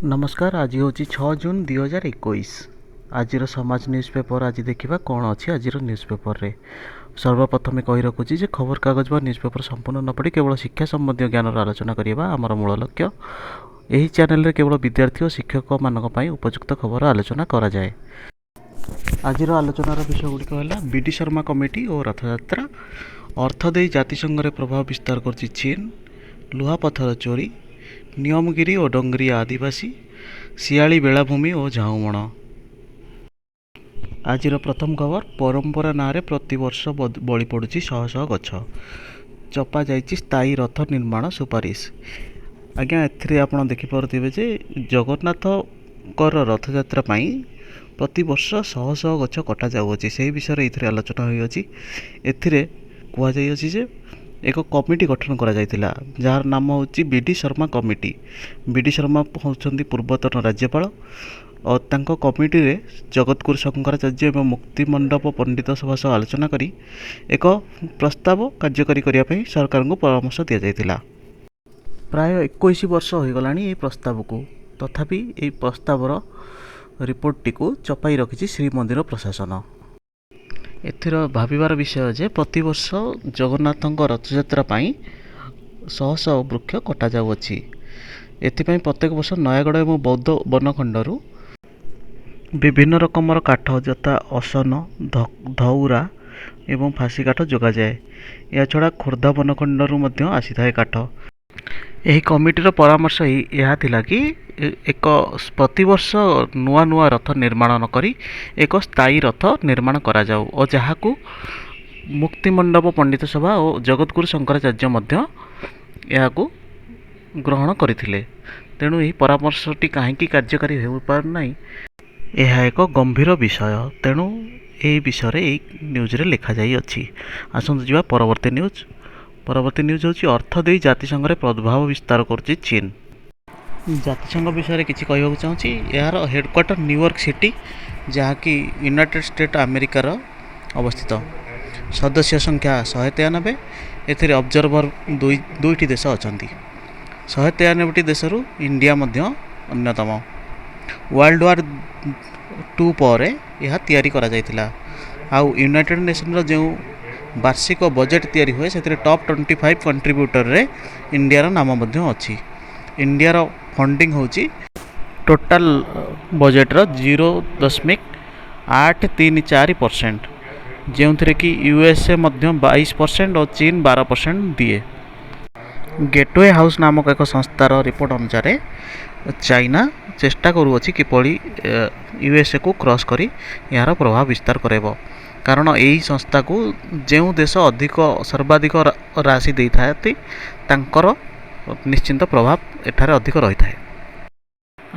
ନମସ୍କାର। ଆଜି ହେଉଛି 6 ଜୁନ୍ 2021। ଆଜିର ସମାଜ ନ୍ୟୁଜ୍ ପେପର୍ ଆଜି ଦେଖିବା କ'ଣ ଅଛି ଆଜିର ନ୍ୟୁଜ୍ ପେପର୍ରେ। ସର୍ବପ୍ରଥମେ କହି ରଖୁଛି ଯେ ଖବରକାଗଜ ବା ନ୍ୟୁଜ୍ ପେପର୍ ସମ୍ପୂର୍ଣ୍ଣ ନ ପଢ଼ି କେବଳ ଶିକ୍ଷା ସମ୍ବନ୍ଧୀୟ ଜ୍ଞାନର ଆଲୋଚନା କରିବା ଆମର ମୂଳ ଲକ୍ଷ୍ୟ। ଏହି ଚ୍ୟାନେଲରେ କେବଳ ବିଦ୍ୟାର୍ଥୀ ଓ ଶିକ୍ଷକମାନଙ୍କ ପାଇଁ ଉପଯୁକ୍ତ ଖବର ଆଲୋଚନା କରାଯାଏ। ଆଜିର ଆଲୋଚନାର ବିଷୟ ଗୁଡ଼ିକ ହେଲା ବି ଡି ଶର୍ମା କମିଟି ଓ ରଥଯାତ୍ରା, ଅର୍ଥ ଦେଇ ଜାତିସଂଘରେ ପ୍ରଭାବ ବିସ୍ତାର କରୁଛି ଚୀନ, ଲୁହାପଥର ଚୋରି, ନିୟମଗିରି ଓ ଡଙ୍ଗରିଆ ଆଦିବାସୀ, ଶିଆଳି ବେଳାଭୂମି ଓ ଝାଉଁବଣ। ଆଜିର ପ୍ରଥମ ଖବର, ପରମ୍ପରା ନାଁରେ ପ୍ରତିବର୍ଷ ବଳି ପଡ଼ୁଛି ଶହ ଶହ ଗଛ, ଚପା ଯାଇଛି ସ୍ଥାୟୀ ରଥ ନିର୍ମାଣ ସୁପାରିଶ। ଆଜ୍ଞା, ଏଥିରେ ଆପଣ ଦେଖିପାରୁଥିବେ ଯେ ଜଗନ୍ନାଥଙ୍କର ରଥଯାତ୍ରା ପାଇଁ ପ୍ରତିବର୍ଷ ଶହ ଶହ ଗଛ କଟାଯାଉଅଛି। ସେହି ବିଷୟରେ ଏଥିରେ ଆଲୋଚନା ହୋଇଅଛି। ଏଥିରେ କୁହାଯାଇଅଛି ଯେ ଏକ କମିଟି ଗଠନ କରାଯାଇଥିଲା, ଯାହାର ନାମ ହେଉଛି B D Sharma committee. B D Sharma ହେଉଛନ୍ତି ପୂର୍ବତନ ରାଜ୍ୟପାଳ ଓ ତାଙ୍କ କମିଟିରେ ଜଗତଗୁରୁ ଶଙ୍କରାଚାର୍ଯ୍ୟ ଏବଂ ମୁକ୍ତିମଣ୍ଡପ ପଣ୍ଡିତ ସଭା ସହ ଆଲୋଚନା କରି ଏକ ପ୍ରସ୍ତାବ କାର୍ଯ୍ୟକାରୀ କରିବା ପାଇଁ ସରକାରଙ୍କୁ ପରାମର୍ଶ ଦିଆଯାଇଥିଲା। ପ୍ରାୟ 21 ବର୍ଷ ହୋଇଗଲାଣି ଏହି ପ୍ରସ୍ତାବକୁ, ତଥାପି ଏହି ପ୍ରସ୍ତାବର ରିପୋର୍ଟଟିକୁ ଚପାଇ ରଖିଛି ଶ୍ରୀମନ୍ଦିର ପ୍ରଶାସନ। ଏଥିର ଭାବିବାର ବିଷୟ ଯେ ପ୍ରତିବର୍ଷ ଜଗନ୍ନାଥଙ୍କ ରଥଯାତ୍ରା ପାଇଁ ଶହ ଶହ ବୃକ୍ଷ କଟାଯାଉଅଛି। ଏଥିପାଇଁ ପ୍ରତ୍ୟେକ ବର୍ଷ ନୟାଗଡ଼ ଏବଂ ବୌଦ୍ଧ ବନଖଣ୍ଡରୁ ବିଭିନ୍ନ ରକମର କାଠ ଯଥା ଅସନ, ଧଉରା ଏବଂ ଫାଶୀ କାଠ ଯୋଗାଯାଏ। ଏହାଛଡ଼ା ଖୋର୍ଦ୍ଧା ବନଖଣ୍ଡରୁ ମଧ୍ୟ ଆସିଥାଏ କାଠ। ଏହି କମିଟିର ପରାମର୍ଶ ଏହା ଥିଲା କି ଏକ ପ୍ରତିବର୍ଷ ନୂଆ ନୂଆ ରଥ ନିର୍ମାଣ ନକରି ଏକ ସ୍ଥାୟୀ ରଥ ନିର୍ମାଣ କରାଯାଉ ଓ ଯାହାକୁ ମୁକ୍ତିମଣ୍ଡପ ପଣ୍ଡିତ ସଭା ଓ ଜଗତଗୁରୁ ଶଙ୍କରାଚାର୍ଯ୍ୟ ମଧ୍ୟ ଏହାକୁ ଗ୍ରହଣ କରିଥିଲେ। ତେଣୁ ଏହି ପରାମର୍ଶଟି କାହିଁକି କାର୍ଯ୍ୟକାରୀ ହୋଇପାରୁନାହିଁ, ଏହା ଏକ ଗମ୍ଭୀର ବିଷୟ। ତେଣୁ ଏହି ବିଷୟରେ ଏହି ନ୍ୟୁଜ୍ରେ ଲେଖାଯାଇଅଛି। ଆସନ୍ତୁ ଯିବା ପରବର୍ତ୍ତୀ ନ୍ୟୁଜ୍। ପରବର୍ତ୍ତୀ ନ୍ୟୁଜ୍ ହେଉଛି ଅର୍ଥ ଦେଇ ଜାତିସଂଘରେ ପ୍ରଭାବ ବିସ୍ତାର କରୁଛି ଚୀନ। ଜାତିସଂଘ ବିଷୟରେ କିଛି କହିବାକୁ ଚାହୁଁଛି। ଏହାର ହେଡ଼କ୍ୱାର୍ଟର ନ୍ୟୁୟର୍କ ସିଟି, ଯାହାକି ୟୁନାଇଟେଡ଼ ଷ୍ଟେଟ୍ ଆମେରିକାର ଅବସ୍ଥିତ। ସଦସ୍ୟ ସଂଖ୍ୟା 193। ଏଥିରେ ଅବଜର୍ଭର ଦୁଇଟି ଦେଶ ଅଛନ୍ତି। 193ଟି ଦେଶରୁ ଇଣ୍ଡିଆ ମଧ୍ୟ ଅନ୍ୟତମ। ୱାର୍ଲଡ଼ ୱାର୍ ଟୁ ପରେ ଏହା ତିଆରି କରାଯାଇଥିଲା। ଆଉ ୟୁନାଇଟେଡ଼ ନେସନର ଯେଉଁ ବାର୍ଷିକ ବଜେଟ୍ ତିଆରି ହୁଏ, ସେଥିରେ ଟପ୍ 25 କଣ୍ଟ୍ରିବ୍ୟୁଟରରେ ଇଣ୍ଡିଆର ନାମ ମଧ୍ୟ ଅଛି। ଇଣ୍ଡିଆର ଫଣ୍ଡିଂ ହେଉଛି ଟୋଟାଲ ବଜେଟ୍ର 0.834%, ଯେଉଁଥିରେ କି ୟୁଏସ୍ଏ ମଧ୍ୟ 22% ଓ ଚୀନ 12% ଦିଏ। ଗେଟୱେ ହାଉସ୍ ନାମକ ଏକ ସଂସ୍ଥାର ରିପୋର୍ଟ ଅନୁସାରେ ଚାଇନା ଚେଷ୍ଟା କରୁଅଛି କିଭଳି ୟୁଏସ୍ଏକୁ କ୍ରସ୍ କରି ଏହାର ପ୍ରଭାବ ବିସ୍ତାର କରାଇବ। କାରଣ ଏହି ସଂସ୍ଥାକୁ ଯେଉଁ ଦେଶ ଅଧିକ ସର୍ବାଧିକ ରାଶି ଦେଇଥାନ୍ତି, ତାଙ୍କର ନିଶ୍ଚିନ୍ତ ପ୍ରଭାବ ଏଠାରେ ଅଧିକ ରହିଥାଏ।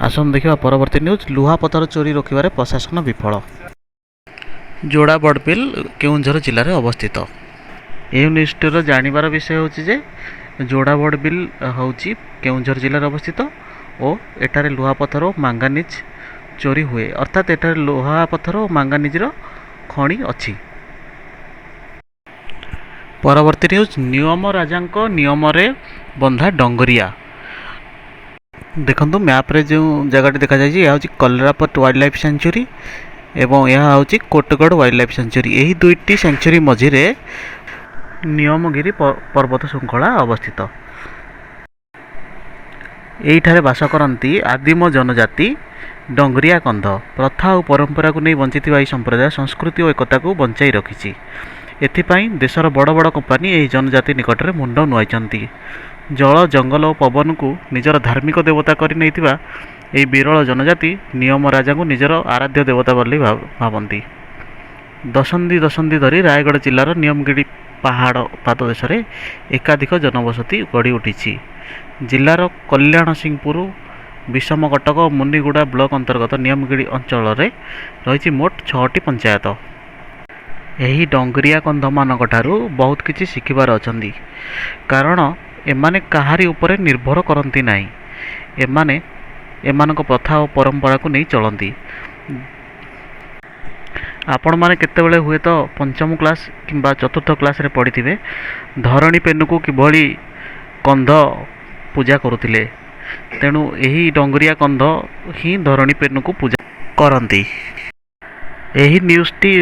ଆସନ୍ତୁ ଦେଖିବା ପରବର୍ତ୍ତୀ ନ୍ୟୁଜ୍, ଲୁହାପଥର ଚୋରି ରୋକିବାରେ ପ୍ରଶାସନ ବିଫଳ। ଯୋଡ଼ା ବଡ଼ବିଲ କେଉଁଝର ଜିଲ୍ଲାରେ ଅବସ୍ଥିତ। ଏହି ନ୍ୟୁଜ୍ଟିର ଜାଣିବାର ବିଷୟ ହେଉଛି ଯେ ଯୋଡ଼ା ବଡ଼ବିଲ ହେଉଛି କେଉଁଝର ଜିଲ୍ଲାରେ ଅବସ୍ଥିତ ଓ ଏଠାରେ ଲୁହାପଥର ଓ ମାଙ୍ଗାନିଜ୍ ଚୋରି ହୁଏ, ଅର୍ଥାତ୍ ଏଠାରେ ଲୁହାପଥର ଓ ମାଙ୍ଗାନିଜ୍ର ଖଣି ଅଛି। ପରବର୍ତ୍ତୀ ନ୍ୟୁଜ୍, ନିୟମ ରାଜାଙ୍କ ନିୟମରେ ବନ୍ଧା ଡଙ୍ଗରିଆ। ଦେଖନ୍ତୁ, ମ୍ୟାପ୍ରେ ଯେଉଁ ଜାଗାଟି ଦେଖାଯାଇଛି, ଏହା ହେଉଛି କଲରାପତ ୱାଇଲ୍ଡ ଲାଇଫ୍ ସାଞ୍ଚୁରୀ ଏବଂ ଏହା ହେଉଛି କୋଟଗଡ଼ ୱାଇଲ୍ଡ ଲାଇଫ୍ ସାଞ୍ଚୁରୀ। ଏହି ଦୁଇଟି ସାଞ୍ଚୁରୀ ମଝିରେ ନିୟମଗିରି ପର୍ବତ ଶୃଙ୍ଖଳା ଅବସ୍ଥିତ। ଏଇଠାରେ ବାସ କରନ୍ତି ଆଦିମ ଜନଜାତି ଡଙ୍ଗରିଆ କନ୍ଧ। ପ୍ରଥା ଓ ପରମ୍ପରାକୁ ନେଇ ବଞ୍ଚିଥିବା ଏହି ସମ୍ପ୍ରଦାୟ ସଂସ୍କୃତି ଓ ଏକତାକୁ ବଞ୍ଚାଇ ରଖିଛି। ଏଥିପାଇଁ ଦେଶର ବଡ଼ ବଡ଼ କମ୍ପାନୀ ଏହି ଜନଜାତି ନିକଟରେ ମୁଣ୍ଡ ନୁଆଇଛନ୍ତି। ଜଳ, ଜଙ୍ଗଲ ଓ ପବନକୁ ନିଜର ଧାର୍ମିକ ଦେବତା କରି ନେଇଥିବା ଏହି ବିରଳ ଜନଜାତି ନିୟମ ରାଜାଙ୍କୁ ନିଜର ଆରାଧ୍ୟ ଦେବତା ବୋଲି ଭାବନ୍ତି। ଦଶନ୍ଧି ଦଶନ୍ଧି ଧରି ରାୟଗଡ଼ା ଜିଲ୍ଲାର ନିୟମଗିରି ପାହାଡ଼ ପାଦଦେଶରେ ଏକାଧିକ ଜନବସତି ଗଢ଼ି ଉଠିଛି। ଜିଲ୍ଲାର କଲ୍ୟାଣ ସିଂହପୁର, ବିଷମକଟକ ଓ ମୁନିଗୁଡ଼ା ବ୍ଲକ ଅନ୍ତର୍ଗତ ନିୟମଗିରି ଅଞ୍ଚଳରେ ରହିଛି ମୋଟ ଛଅଟି ପଞ୍ଚାୟତ। ଏହି ଡଙ୍ଗରିଆ କନ୍ଧମାନଙ୍କ ଠାରୁ ବହୁତ କିଛି ଶିଖିବାର ଅଛନ୍ତି, କାରଣ ଏମାନେ କାହାରି ଉପରେ ନିର୍ଭର କରନ୍ତି ନାହିଁ। ଏମାନେ ଏମାନଙ୍କ ପ୍ରଥା ଓ ପରମ୍ପରାକୁ ନେଇ ଚଳନ୍ତି। ଆପଣମାନେ କେତେବେଳେ ହୁଏତ ପଞ୍ଚମ କ୍ଲାସ୍ କିମ୍ବା ଚତୁର୍ଥ କ୍ଲାସ୍ରେ ପଢ଼ିଥିବେ ଧରଣୀ ପେନୁକୁ କିଭଳି କନ୍ଧ ପୂଜା କରୁଥିଲେ। ତେଣୁ ଏହି ଡଙ୍ଗରିଆ କନ୍ଧ ହିଁ ଧରଣୀ ପେନୁକୁ ପୂଜା କରନ୍ତି। ଏହି ନ୍ୟୁଜ୍ଟି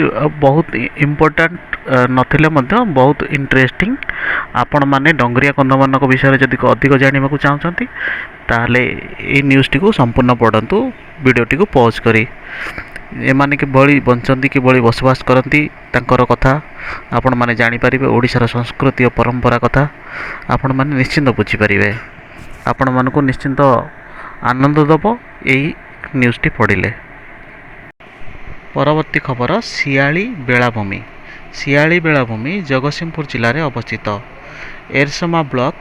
ବହୁତ ଇମ୍ପୋର୍ଟାଣ୍ଟ ନଥିଲେ ମଧ୍ୟ ବହୁତ ଇଣ୍ଟରେଷ୍ଟିଂ। ଆପଣମାନେ ଡଙ୍ଗରିଆ କନ୍ଧମାନଙ୍କ ବିଷୟରେ ଯଦି ଅଧିକ ଜାଣିବାକୁ ଚାହୁଁଛନ୍ତି, ତାହେଲେ ଏଇ ନ୍ୟୁଜ୍ଟିକୁ ସମ୍ପୂର୍ଣ୍ଣ ପଢ଼ନ୍ତୁ ଭିଡ଼ିଓଟିକୁ ପଜ୍ କରି। ଏମାନେ କିଭଳି ବଞ୍ଚନ୍ତି, କିଭଳି ବସବାସ କରନ୍ତି, ତାଙ୍କର କଥା ଆପଣମାନେ ଜାଣିପାରିବେ। ଓଡ଼ିଶାର ସଂସ୍କୃତି ଓ ପରମ୍ପରା କଥା ଆପଣମାନେ ନିଶ୍ଚିନ୍ତ ବୁଝିପାରିବେ। ଆପଣମାନଙ୍କୁ ନିଶ୍ଚିନ୍ତ ଆନନ୍ଦ ଦେବ ଏଇ ନ୍ୟୁଜ୍ଟି ପଢ଼ିଲେ। ପରବର୍ତ୍ତୀ ଖବର, ଶିଆଳି ବେଳାଭୂମି। ଶିଆଳି ବେଳାଭୂମି ଜଗତସିଂହପୁର ଜିଲ୍ଲାରେ ଅବସ୍ଥିତ। ଏରସମା ବ୍ଲକ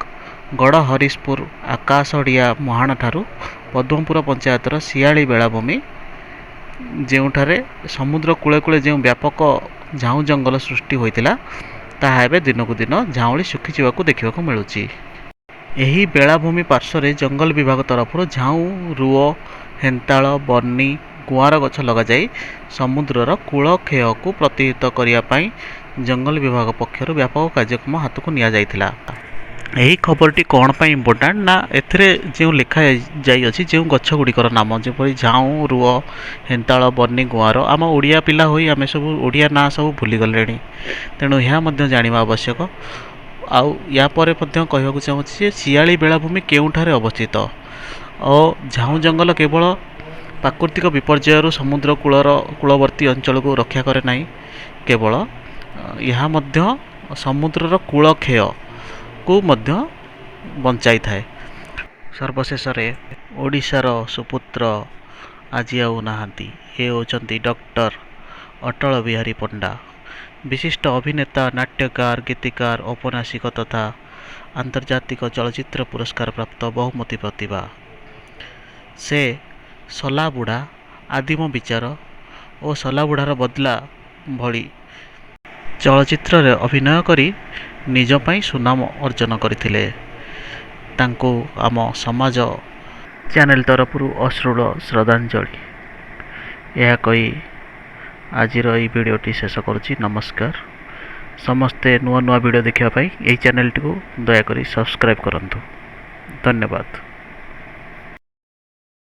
ଗଡ଼ହରିଶପୁର ଆକାଶଡ଼ିଆ ମୁହାଣଠାରୁ ପଦ୍ମପୁର ପଞ୍ଚାୟତର ଶିଆଳି ବେଳାଭୂମି, ଯେଉଁଠାରେ ସମୁଦ୍ର କୂଳେ କୂଳେ ଯେଉଁ ବ୍ୟାପକ ଝାଉଁ ଜଙ୍ଗଲ ସୃଷ୍ଟି ହୋଇଥିଲା, ତାହା ଏବେ ଦିନକୁ ଦିନ ଝାଉଁଳି ଶୁଖିଯିବାକୁ ଦେଖିବାକୁ ମିଳୁଛି। ଏହି ବେଳାଭୂମି ପାର୍ଶ୍ୱରେ ଜଙ୍ଗଲ ବିଭାଗ ତରଫରୁ ଝାଉଁ, ରୁଅ, ହେନ୍ତାଳ, ବର୍ଣ୍ଣି, ଗୁଆଁର ଗଛ ଲଗାଯାଇ ସମୁଦ୍ରର କୂଳ କ୍ଷୟକୁ ପ୍ରତିହତ କରିବା ପାଇଁ ଜଙ୍ଗଲ ବିଭାଗ ପକ୍ଷରୁ ବ୍ୟାପକ କାର୍ଯ୍ୟକ୍ରମ ହାତକୁ ନିଆଯାଇଥିଲା। ଏହି ଖବରଟି କ'ଣ ପାଇଁ ଇମ୍ପୋର୍ଟାଣ୍ଟ ନା, ଏଥିରେ ଯେଉଁ ଲେଖା ଯାଇଅଛି, ଯେଉଁ ଗଛ ଗୁଡ଼ିକର ନାମ ଯେପରି ଝାଉଁ, ରୁଅ, ହେନ୍ତାଳ, ବର୍ଣ୍ଣି, ଗୁଆଁର, ଆମ ଓଡ଼ିଆ ପିଲା ହୋଇ ଆମେ ସବୁ ଓଡ଼ିଆ ନାଁ ସବୁ ଭୁଲିଗଲେଣି। ତେଣୁ ଏହା ମଧ୍ୟ ଜାଣିବା ଆବଶ୍ୟକ। ଆଉ ୟା ପରେ ମଧ୍ୟ କହିବାକୁ ଚାହୁଁଛି ଯେ ଶିଆଳି ବେଳାଭୂମି କେଉଁଠାରେ ଅବସ୍ଥିତ ଓ ଝାଉଁ ଜଙ୍ଗଲ କେବଳ ପ୍ରାକୃତିକ ବିପର୍ଯ୍ୟୟରୁ ସମୁଦ୍ର କୂଳର କୂଳବର୍ତ୍ତୀ ଅଞ୍ଚଳକୁ ରକ୍ଷା କରେ ନାହିଁ କେବଳ, ଏହା ମଧ୍ୟ ସମୁଦ୍ରର କୂଳ କ୍ଷୟକୁ ମଧ୍ୟ ବଞ୍ଚାଇଥାଏ। ସର୍ବଶେଷରେ, ଓଡ଼ିଶାର ସୁପୁତ୍ର ଆଜି ଆଉ ନାହାନ୍ତି। ଏ ହେଉଛନ୍ତି ଡକ୍ଟର ଅଟଳ ବିହାରୀ ପଣ୍ଡା, ବିଶିଷ୍ଟ ଅଭିନେତା, ନାଟ୍ୟକାର, ଗୀତିକାର, ଔପନ୍ୟାସିକ ତଥା ଆନ୍ତର୍ଜାତିକ ଚଳଚ୍ଚିତ୍ର ପୁରସ୍କାର ପ୍ରାପ୍ତ ବହୁମତୀ ପ୍ରତିଭା। ସେ ଶଲାବୁଢ଼ା, ଆଦିମ ବିଚାର ଓ ଶଲାବୁଢ଼ାର ବଦଲା ଭଳି ଚଳଚ୍ଚିତ୍ରରେ ଅଭିନୟ କରି ନିଜ ପାଇଁ ସୁନାମ ଅର୍ଜନ କରିଥିଲେ। ତାଙ୍କୁ ଆମ ସମାଜ ଚ୍ୟାନେଲ ତରଫରୁ ଅଶ୍ରୁଳ ଶ୍ରଦ୍ଧାଞ୍ଜଳି। ଏହା କହି ଆଜିର ଏହି ଭିଡ଼ିଓଟି ଶେଷ କରୁଛି। ନମସ୍କାର। ସମସ୍ତେ ନୂଆ ନୂଆ ଭିଡ଼ିଓ ଦେଖିବା ପାଇଁ ଏହି ଚ୍ୟାନେଲଟିକୁ ଦୟାକରି ସବସ୍କ୍ରାଇବ୍ କରନ୍ତୁ। ଧନ୍ୟବାଦ।